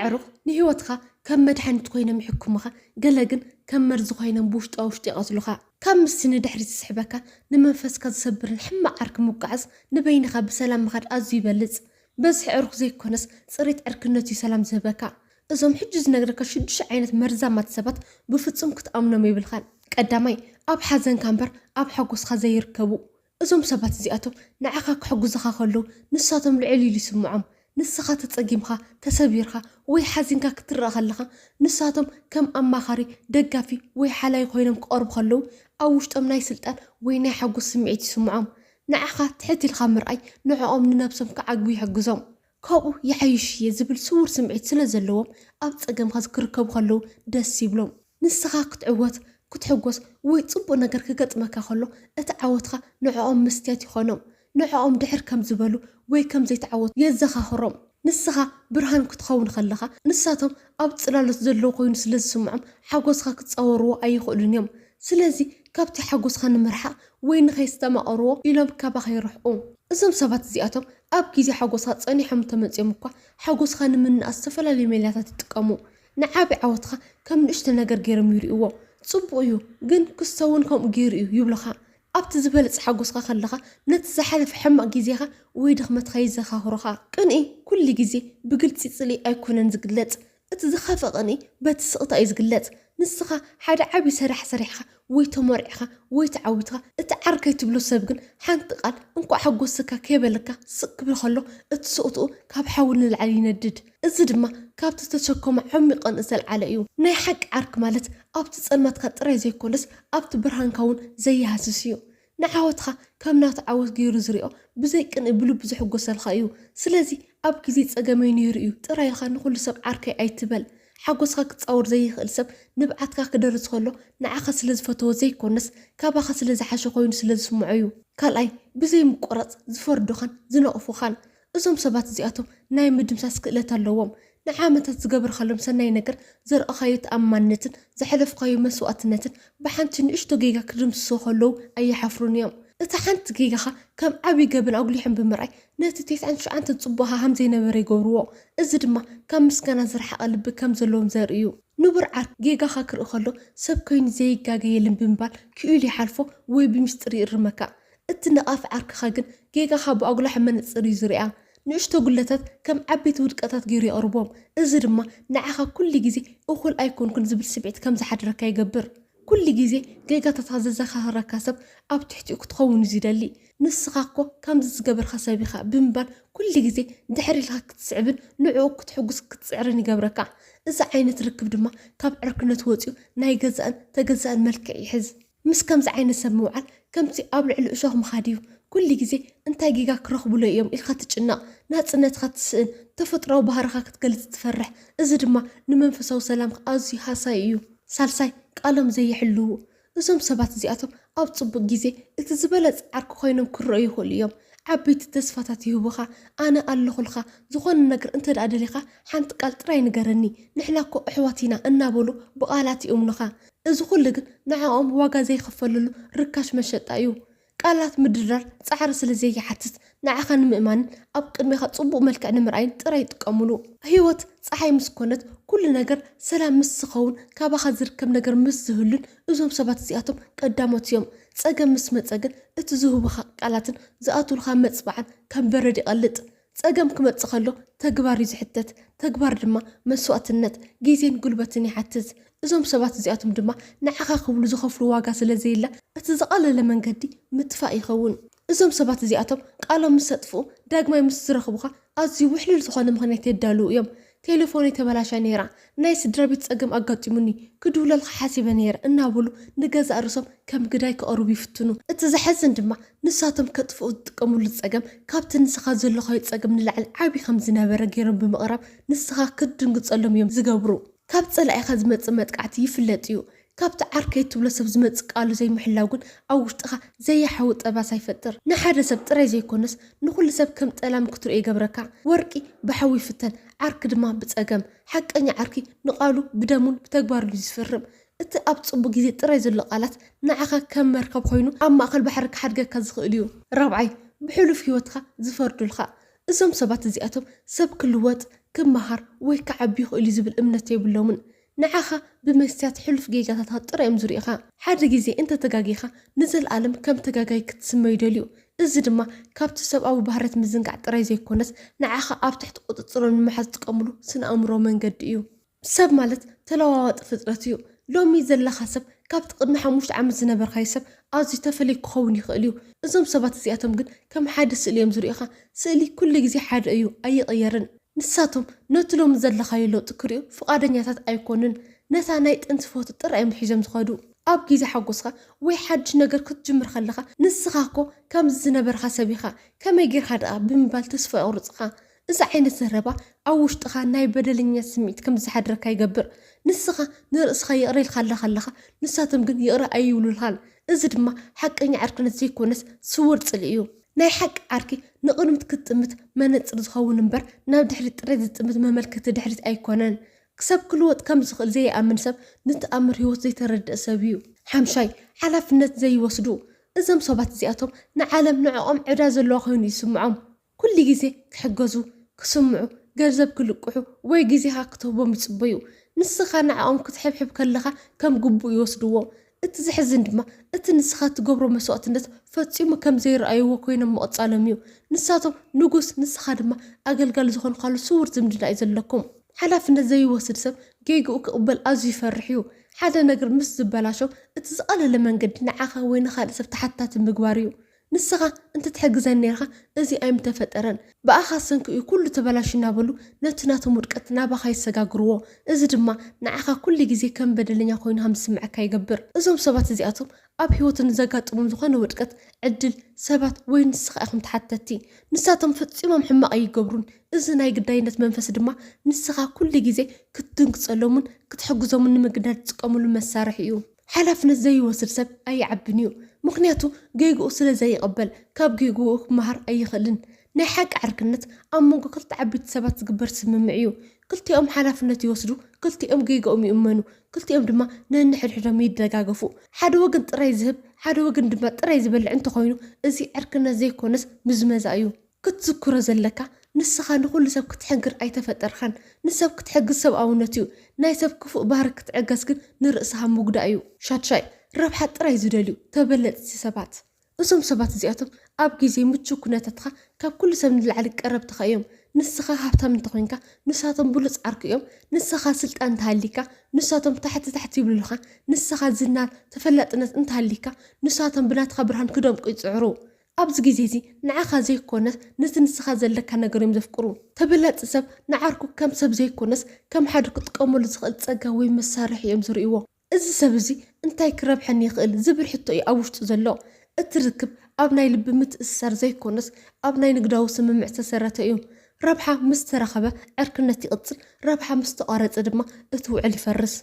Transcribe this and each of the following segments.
ኣዕሩኽ ንህይወትኻ ከም መድሓኒት ኮይኖም ይሕክሙኻ፣ ገለ ግን ከም መርዚ ኮይኖም ብውሽጣ ውሽጢ ይቐትሉኻ። ካብ ምስቲ ንድሕሪት ዝስሕበካ፣ ንመንፈስካ ዝሰብርን ሕማቕ ዓርኪ ምጉዓዝ፣ ንበይንኻ ብሰላም ምኻድ ኣዝዩ ይበልጽ። በዝሒ ዕሩኽ ዘይኮነስ፣ ጽሬት ዕርክነት እዩ ሰላም ዝህበካ። እዞም ሕጂ ዝነግረካ ሽዱሽተ ዓይነት መርዛማት ሰባት ብፍጹም ክትኣምኖም የብልካን። ቀዳማይ፣ ኣብ ሓዘንካ እምበር ኣብ ሓጎስካ ዘይርከቡ። እዞም ሰባት እዚኣቶም ንዓኻ ክሕግዙኻ ከለዉ፣ ንሳቶም ልዕል ኢሉ ይስምዖም። ንስኻ ተጸጊምካ፣ ተሰቢርካ፣ ወይ ሓዚንካ ክትረኣ ከለኻ፣ ንሳቶም ከም ኣማኻሪ፣ ደጋፊ ወይ ሓላይ ኮይኖም ክቐርቡ ከለዉ፣ ኣብ ውሽጦም ናይ ስልጣን ወይ ናይ ሓጎስ ስምዒት ይስምዖም። ንዓኻ ትሕት ኢልካ ምርኣይ ንዕኦም ንነብሶም ክዓግቡ ይሕግዞም። ካብኡ ይሓይሽ እየ ዝብል ስዉር ስምዒት ስለ ዘለዎም፣ ኣብ ጸገምካ ክርከቡ ከለዉ ደስ ይብሎም። ንስኻ ክትዕወት፣ ክትሕጎስ ወይ ጽቡቕ ነገር ክገጥመካ ከሎ፣ እቲ ዓወትካ ንዕኦም መስትያት ይኾኖም። ንዕኦም ድሕር ከም ዝበሉ ወይ ከም ዘይተዓወቱ የዘኻኽሮም። ንስኻ ብርሃን ክትኸውን ከለኻ፣ ንሳቶም ኣብ ጽላሎት ዘለዉ ኮይኑ ስለ ዝስምዖም፣ ሓጎስካ ክጻወርዎ ኣይኽእሉን እዮም። ስለዚ፣ ካብቲ ሓጎስካ ንምርሓቕ ወይ ንኸይስተማቐርዎ ኢሎም ካባኻ ይርሕቑ። እዞም ሰባት እዚኣቶም ኣብ ግዜ ሓጎስካ ጸኒሖም እንተመጺኦም እኳ፣ ሓጎስካ ንምንኣስ ዝተፈላለዩ ሜላታት ይጥቀሙ። ንዓቢ ዓወትካ ከም ንእሽቶ ነገር ገይሮም ይርእይዎ። ጽቡቕ እዩ፣ ግን ክስቶ እውን ከምኡ ገይሩ እዩ ይብሉኻ። ኣብቲ ዝበለጸ ሓጎስካ ከለኻ፣ ነቲ ዝሓለፈ ሕማቕ ግዜኻ ወይ ድኽመትካ ይዘኻኽሩኻ። ቅንኢ ኩሉ ግዜ ብግልጺ ጽልኢ ኣይኮነን ዝግለጽ። እቲ ዝኸፍአ ቅንኢ በቲ ስቕታ እዩ ዝግለጽ። ንስኻ ሓደ ዓቢ ስራሕ ሰሪሕኻ ወይ ተመርዒኻ ወይ ተዓዊትኻ፣ እቲ ዓርከይ ትብሎ ሰብ ግን ሓንቲ ቃል እንኳዕ ሓጎሰካ ከይበለካ ስቕ ክብል ከሎ፣ እቲ ስቕትኡ ካብ ሓዊ ንላዕሊ ይነድድ። እዚ ድማ ካብቲ ዝተሸከሞ ዓሚቕ ቅንኢ ዝተልዓለ እዩ። ናይ ሓቂ ዓርኪ ማለት ኣብቲ ጸልማትካ ጥራይ ዘይኮነስ ኣብቲ ብርሃንካ እውን ዘይሃስስ እዩ። ንዓወትኻ ከም ናቱ ዓወት ገይሩ ዝሪኦ፣ ብዘይ ቅንኢ ብልቡ ዝሕጎሰልካ እዩ። ስለዚ ኣብ ግዜ ጸገመይ ነይሩ እዩ ጥራይ ኢልካ ንኹሉ ሰብ ዓርከይ ኣይትበል። ሓጎስካ ክጻወር ዘይኽእል ሰብ ንብዓትካ ክደርስ ከሎ ንዓኻ ስለ ዝፈተዎ ዘይኮነስ ካባኻ ስለ ዝሓሸ ኮይኑ ስለ ዝስምዖ እዩ። ካልኣይ፣ ብዘይ ምቁራጽ ዝፈርዱኻን ዝነቕፉኻን። እዞም ሰባት እዚኣቶም ናይ ምድምሳስ ክእለት ኣለዎም። ንዓመታት ዝገበርካሎም ሰናይ ነገር፣ ዘርኣኻዮ ተኣማንነትን ዘሕለፍካዮ መስዋእትነትን ብሓንቲ ንእሽቶ ጌጋ ክድምስሶ ከለዉ ኣይሓፍሩን እዮም። እታ ሓንቲ ጌጋኻ ከም ዓቢ ገበን ኣጉሊሖም ብምርኣይ፣ ነቲ ተስዓን ትሽዓተን ጽቡቕኻ ከም ዘይነበረ ይገብርዎ። እዚ ድማ ካብ ምስጋና ዝረሓቐ ልቢ ከም ዘለዎም ዘርኢ እዩ። ንቡር ዓርኪ ጌጋኻ ክርኢ ከሎ፣ ሰብ ኮይኑ ዘይጋገ የለን ብምባል ክኢሉ ይሓልፎ ወይ ብምስጢር ይእርመካ። እቲ ነቓፊ ዓርክኻ ግን ጌጋኻ ብኣጉላሒ መነጽር እዩ ዝሪኣ። ንእሽቶ ጉድለታት ከም ዓበይቲ ውድቀታት ገይሩ የቕርቦም። እዚ ድማ ንዓኻ ኩሉ ግዜ እኹል ኣይኮንኩን ዝብል ስምዒት ከም ዝሓድረካ ይገብር። ኩሉ ግዜ ጌጋታትካ ዘዘኻኽረካ ሰብ ኣብ ትሕቲኡ ክትኸውን እዩ ዝደሊ። "ንስኻ እኮ ከምዚ ዝገበርካ ሰብ ኢኻ" ብምባል ኩሉ ግዜ ድሕር ኢልካ ክትስዕብን ንዕኡ ክትሕጉስ ክትጽዕርን ይገብረካ። እዚ ዓይነት ርክብ ድማ ካብ ዕርክነት ወጺኡ ናይ ገዛእን ተገዛእን መልክዕ ይሕዝ። ምስ ከምዚ ዓይነት ሰብ ምውዓል ከምቲ ኣብ ልዕሊ እሾኽ ምኻድ እዩ። ኩሉ ግዜ እንታይ ጌጋ ክረኽቡለይ እዮም ኢልካ ትጭነቕ፣ ናጽነትካ ትስእን፣ ተፈጥሮኣዊ ባህርኻ ክትገልጽ ትፈርሕ። እዚ ድማ ንመንፈሳዊ ሰላምካ ኣዝዩ ሃሳዪ እዩ። ሳልሳይ፣ ቃሎም ዘይሕልዉ። እዞም ሰባት እዚኣቶም ኣብ ጽቡቕ ግዜ እቲ ዝበለጸ ዓርኪ ኮይኖም ክረኣዩ ይኽእሉ እዮም። ዓበይቲ ተስፋታት ይህቡኻ። "ኣነ ኣለኹልካ፣ ዝኾነ ነገር እንተ ደኣ ደሊኻ ሓንቲ ቃል ጥራይ ንገረኒ፣ ንሕና እኮ ኣሕዋት ኢና" እናበሉ ብቓላት ይእምኑኻ። እዚ ኩሉ ግን ንዕኦም ዋጋ ዘይኽፈለሉ ርካሽ መሸጣ እዩ። ቃላት ምድርዳር ጻዕሪ ስለ ዘይሓትት፣ ንዓኻ ንምእማንን ኣብ ቅድሜኻ ጽቡቕ መልክዕ ንምርኣይን ጥራይ ይጥቀሙሉ። ህይወት ጸሓይ ምስ ኮነት፣ ኩሉ ነገር ሰላም ምስ ዝኸውን፣ ካባኻ ዝርከብ ነገር ምስ ዝህሉን፣ እዞም ሰባት እዚኣቶም ቀዳሞት እዮም። ጸገም ምስ መጸ ግን፣ እቲ ዝህቡኻ ቃላትን ዝኣትውልካ መጽባዕን ከም በረድ ይቐልጥ። ጸገም ክመጽእ ከሎ ተግባር እዩ ዝሕተት። ተግባር ድማ መስዋእትነት፣ ግዜን ጉልበትን ይሓትት። እዞም ሰባት እዚኣቶም ድማ ንዓኻ ክብሉ ዝኸፍሉ ዋጋ ስለ ዘየለ፣ እቲ ዝቐለለ መንገዲ ምጥፋእ ይኸውን። እዞም ሰባት እዚኣቶም ቃሎም ምስ ኣጥፍኡ፣ ዳግማይ ምስ ዝረኽቡኻ ኣዝዩ ውሕሉል ዝኾነ ምኽንያት የዳልዉ እዮም። "ቴሌፎነይ ተበላሽያ ነይራ፣ ናይ ስድራ ቤት ጸገም ኣጋጢሙኒ፣ ክድውለልካ ሓሲበ ነይረ" እናበሉ ንገዛእ ርእሶም ከም ግዳይ ክቐርቡ ይፍትኑ። እቲ ዘሕዝን ድማ፣ ንሳቶም ከጥፍኡ ዝጥቀምሉ ጸገም፣ ካብቲ ንስኻ ዘለኻዮ ጸገም ንላዕሊ ዓቢ ከም ዝነበረ ገይሮም ብምቕራብ፣ ንስኻ ክትድንግጸሎም እዮም ዝገብሩ። ካብ ጸላኢኻ ዝመጽእ መጥቃዕቲ ይፍለጥ እዩ። ካብቲ ዓርከይ ትብሎ ሰብ ዝመጽእ ቃሉ ዘይምሕላው ግን፣ ኣብ ውሽጥኻ ዘይሓዊ ጠባሳ ይፈጥር። ንሓደ ሰብ ጥራይ ዘይኮነስ፣ ንኹሉ ሰብ ከም ጠላም ክትርእዮ ይገብረካ። ወርቂ ብሓዊ ይፍተን፣ ዓርኪ ድማ ብጸገም። ሓቀኛ ዓርኪ ንቓሉ ብደሙን ብተግባሩን እዩ ዝፍርም። እቲ ኣብ ጽቡቕ ግዜ ጥራይ ዘሎ ቃላት፣ ንዓኻ ከም መርከብ ኮይኑ ኣብ ማእከል ባሕሪ ክሓድገካ ዝኽእል እዩ። ራብዓይ፣ ብሕሉፍ ህይወትካ ዝፈርዱልካ። እዞም ሰባት እዚኣቶም፣ ሰብ ክልወጥ፣ ክመሃር ወይ ክዓቢ ይኽእል እዩ ዝብል እምነት የብሎምን። ንዓኻ ብመስትያት ሕሉፍ ጌጋታትኻ ጥራይ እዮም ዝርእኻ። ሓደ ግዜ እንተተጋጊኻ ንዘለኣለም ከም ተጋጋይ ክትስመ ይደልዩ። እዚ ድማ ካብቲ ሰብኣዊ ባህርያት ምዝንጋዕ ጥራይ ዘይኮነስ ንዓኻ ኣብ ትሕቲ ቁጽጽሮም ንምሓዝ ዝጥቀምሉ ስነ ኣእምሮ መንገዲ እዩ። ሰብ ማለት ተለዋዋጢ ፍጥረት እዩ። ሎሚ ዘለኻ ሰብ ካብቲ ቅድሚ ሓሙሽተ ዓመት ዝነበርካዮ ሰብ ኣዝዩ ተፈልዩ ክኸውን ይኽእል እዩ። እዞም ሰባት እዚኣቶም ግን ከም ሓደ ስእሊ እዮም ዝርእኻ። ስእሊ ኩሉ ግዜ ሓደ እዩ፣ ኣይቕየርን። ንሳቶም ነቲ ሎሚ ዘለኻዮ ለውጢ ክርእዩ ፍቓደኛታት ኣይኮኑን። ነታ ናይ ጥንቲ ፎቶ ጥራይ እዮም ሒዞም ዝኸዱ። ኣብ ግዜ ሓጎስካ ወይ ሓድሽ ነገር ክትጅምር ከለኻ ንስኻ እኮ ከምዚ ዝነበርካ ሰብ ኢኻ፣ ከመይ ጌርካ ደኣ ብምባል ተስፋ የቑርጽኻ። እዚ ዓይነት ዘረባ ኣብ ውሽጥኻ ናይ በደለኛ ስምዒት ከም ዝሓድረካ ይገብር። ንስኻ ንርእስኻ ይቕረ ኢልካ ኣለኻ ኣለኻ፣ ንሳቶም ግን ይቕረ ኣይብሉልካን። እዚ ድማ ሓቀኛ ዕርክነት ዘይኮነስ ስውር ጽልኢ እዩ። ናይ ሓቂ ዓርኪ ንቕድሚት ክትጥምት መነጽር ዝኸውን እምበር ናብ ድሕሪት ጥራይ ዝጥምት መመልከቲ ድሕሪት ኣይኮነን። ክሰብ ክልወጥ ከም ዝኽእል ዘይኣምን ሰብ ንተኣምር ህይወት ዘይተረድእ ሰብ እዩ። ሓምሻይ፣ ሓላፍነት ዘይወስዱ። እዞም ሰባት እዚኣቶም ንዓለም ንዕኦም ዕዳ ዘለዋ ኮይኑ ይስምዖም። ኩሉ ግዜ ክሕገዙ፣ ክስምዑ፣ ገንዘብ ክልቅሑ ወይ ግዜኻ ክትህቦም ይጽበዩ። ንስኻ ንዕኦም ክትሕብሕብ ከለኻ ከም ግቡእ ይወስድዎ። እቲ ዘሕዝን ድማ እቲ ንስኻ ትገብሮ መስዋእትነት ፈጺሙ ከም ዘይረኣይዎ ኮይኖም ምቕጻሎም እዩ። ንሳቶም ንጉስ፣ ንስኻ ድማ ኣገልጋሊ ዝኾንካሉ ስውር ዝምድና እዩ ዘለኩም። ሓላፍነት ዘይወስድ ሰብ ጌግኡ ክቕበል ኣዝዩ ይፈርሕ እዩ። ሓደ ነገር ምስ ዝበላሾ እቲ ዝቐለለ መንገዲ ንዓኻ ወይ ንኻልእ ሰብ ተሓታቲ ምግባር እዩ። ንስኻ እንተትሕግዘን ነይርካ እዚ ኣይምተፈጠረን። ብኣኻ ሰንኪ እዩ ኩሉ ተበላሹ እናበሉ ነቲ ናቶም ውድቀት ናባኻ ይሰጋግርዎ። እዚ ድማ ንዓኻ ኩሉ ግዜ ከም በደለኛ ኮይኑ ከም ዝስምዐካ ይገብር። እዞም ሰባት እዚኣቶም ኣብ ህይወቱ ንዘጋጥሞም ዝኾነ ውድቀት፣ ዕድል፣ ሰባት ወይ ንስኻ ኢኹም ተሓተትቲ። ንሳቶም ፈጺሞም ሕማቕ ኣይገብሩን። እዚ ናይ ግዳይነት መንፈስ ድማ ንስኻ ኩሉ ግዜ ክትድንግጸሎምን ክትሕግዞምን ንምግዳድ ዝጥቀምሉ መሳርሒ እዩ። ሓላፍነት ዘይወስድ ሰብ ኣይዓብን እዩ። ምኽንያቱ ጌግኡ ስለ ዘይቕበል ካብ ጌግኡ ክመሃር ኣይኽእልን። ናይ ሓቂ ዕርክነት ኣብ መንጎ ክልተ ዓበይቲ ሰባት ዝግበር ስምምዕ እዩ። ክልቲኦም ሓላፍነት ይወስዱ፣ ክልቲኦም ጌግኦም ይእመኑ፣ ክልቲኦም ድማ ነንሕድሕዶም ይደጋገፉ። ሓደ ወገን ጥራይ ዝህብ፣ ሓደ ወገን ድማ ጥራይ ዝበልዕ እንተኾይኑ እዚ ዕርክነት ዘይኮነስ ምዝመዛ እዩ። ክትዝክሮ ዘለካ ንስኻ ንኹሉ ሰብ ክትሕንግር ኣይተፈጠርካን። ንሰብ ክትሕግዝ ሰብኣውነት እዩ። ናይ ሰብ ክፉእ ባህሪ ክትዕገስ ግን ንርእስኻ ምጉዳእ እዩ። ሻድሻይ፣ ረብሓ ጥራይ ዝደልዩ ተበለጽቲ ሰባት። እዞም ሰባት እዚኣቶም ኣብ ግዜ ምቹው ኩነታትካ ካብ ኩሉ ሰብ ንላዕሊ ቀረብትኻ እዮም። ንስኻ ሃብታም እንተኾይንካ ንሳቶም ብሉጽ ዓርኪ እዮም። ንስኻ ስልጣን እንተሃሊካ ንሳቶም ታሕቲ ታሕቲ ይብሉልኻ። ንስኻ ዝና ተፈላጥነት እንተሃሊካ ንሳቶም ብናትኻ ብርሃን ክደምቁ ይጽዕሩ። ኣብዚ ግዜ እዚ ንዓኻ ዘይኮነስ ነቲ ንስኻ ዘለካ ነገር እዮም ዘፍቅሩ። ተበላጺ ሰብ ንዓርኩ ከም ሰብ ዘይኮነስ ከም ሓደ ክጥቀመሉ ዝኽእል ጸጋ ወይ መሳርሒ እዮም ዝርእይዎ። እዚ ሰብ እዚ እንታይ ክረብሐኒ ይኽእል ዝብል ሕቶ እዩ ኣብ ውሽጡ ዘሎ። እቲ ርክብ ኣብ ናይ ልቢ ምትእስሳር ዘይኮነስ ኣብ ናይ ንግዳዊ ስምምዕ ዝተሰረተ እዩ። ረብሓ ምስ ተረኸበ ዕርክነት ይቕጽል፣ ረብሓ ምስ ተቋረጸ ድማ እቲ ውዕል ይፈርስ።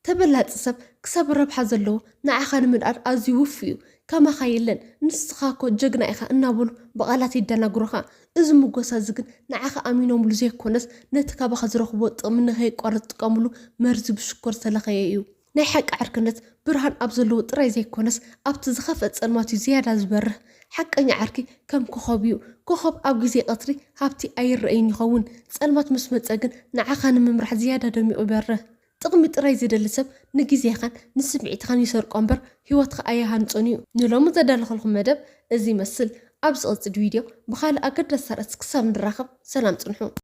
ተበላጺ ሰብ ክሳብ ረብሓ ዘለዎ ንዓኻ ንምንኣድ ኣዝዩ ውፉይ እዩ። ከማኻ የለን፣ ንስኻ እኮ ጀግና ኢኻ እናበሉ ብቓላት የደናግሩኻ። እዚ ምጎሳ እዚ ግን ንዓኻ ኣሚኖምሉ ዘይኮነስ ነቲ ካባኻ ዝረኽብዎ ጥቕሚ ንኸየቋርጽ ዝጥቀምሉ መርዚ ብሽኮር ዝተለኸየ እዩ። ናይ ሓቂ ዕርክነት ብርሃን ኣብ ዘለዎ ጥራይ ዘይኮነስ ኣብቲ ዝኸፍአ ጸልማት እዩ ዝያዳ ዝበርህ። ሓቀኛ ዓርኪ ከም ኮኾብ እዩ። ኮኾብ ኣብ ግዜ ቀትሪ ሃብቲ ኣይረኣይን ይኸውን። ጸልማት ምስ መጸ ግን ንዓኻ ንምምራሕ ዝያዳ ደሚቑ ይበርህ። ጥቕሚ ጥራይ ዝደሊ ሰብ ንግዜኻን ንስምዒትኻን ይሰርቆ እምበር ህይወትካ ኣይሃንጾን እዩ። ንሎሚ ዘዳለኹልኩም መደብ እዚ ይመስል። ኣብ ዝቕጽል ቪድዮ ብኻልእ ኣገዳሲ ኣርእስቲ ክሳብ ንራኸብ ሰላም ጽንሑ።